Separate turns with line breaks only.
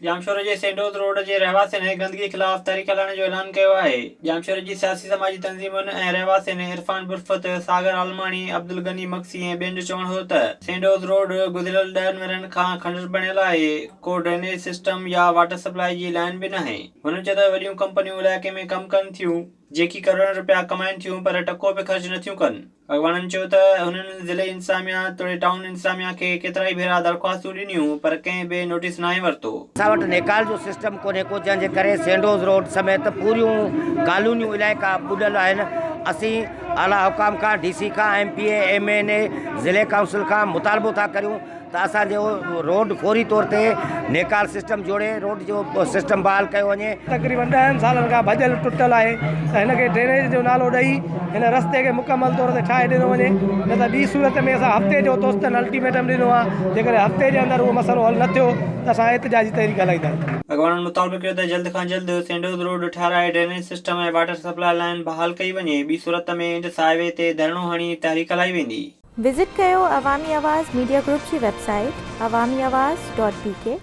ڄامشوري جي سينڊوز روڊ جي رهواسين گندگي خلاف تحريڪ هلائڻ جو اعلان ڪيو آهي. ڄامشوري جي سياسي سماجي تنظيمن ۽ رهواسين عرفان برفت، ساگر عالماڻي، عبدالغني مگسي ۽ ٻين جو چوڻ هو ته سينڊوز روڊ گذريل ڏهن ورهين کان کنڊر بڻيل آهي، ڪو ڊرينيج سسٽم يا واٽر سپلائي جي لائين به ناهي. هنن چيو ته وڏيون ڪمپنيون علائقي ۾ ڪم ڪن ٿيون، جيڪي ڪروڙين رپيا ڪمائين ٿيون پر ٽڪو به خرچ نٿيون ڪن. اڳواڻن چيو ته هنن ضلعي انتظاميا توڙي ٽائون انتظاميا کي ڪيترائي ڀيرا درخواستون ڏنيون پر ڪنهن به نوٽيس ناهي ورتو.
اسان وٽ نيڪال جو سسٽم ڪونهي ڪو جنهن جي ڪري سينڊوز روڊ سميت پوريون ڪالونيون علائقا ٻڏل آهن اسين اعليٰ حڪام کان ڊي سي کان M P A M N A ضلعي ڪائونسل کان مطالبو ٿا ڪريون ته اسان جو روڊ فوري طور تي نيڪال سسٽم جوڙي روڊ جو سسٽم بحال ڪيو وڃي.
تقريبن ڏهن سالن کان ڀڄل ٽٽل آهي ته هن کي ڊرينيج جو نالو ڏئي هن رستي کي مڪمل طور تي ٺاهي ڏنو وڃي نه ته ٻي صورت ۾ اسان هفتي جو دوستن الٽيميٽم ڏنو آهي جيڪڏهن هفتي جي اندر اهو مسئلو حل نه ٿيو ته اسان احتجاجي تحريڪ هلائينداسين.
اڳواڻن مطالبو ڪيو ته جلد کان جلد سينڊوز روڊ ٺهرائي drainage system ۽ water supply line بحال ڪئي وڃي ٻي صورت ۾ انڊس هاء وي تي ڌرڻو هڻي تحريڪ هلائي ويندي.
وزٽ ڪيو عوامي آواز ميڊيا گروپ جي website Awami Awaz dot B K.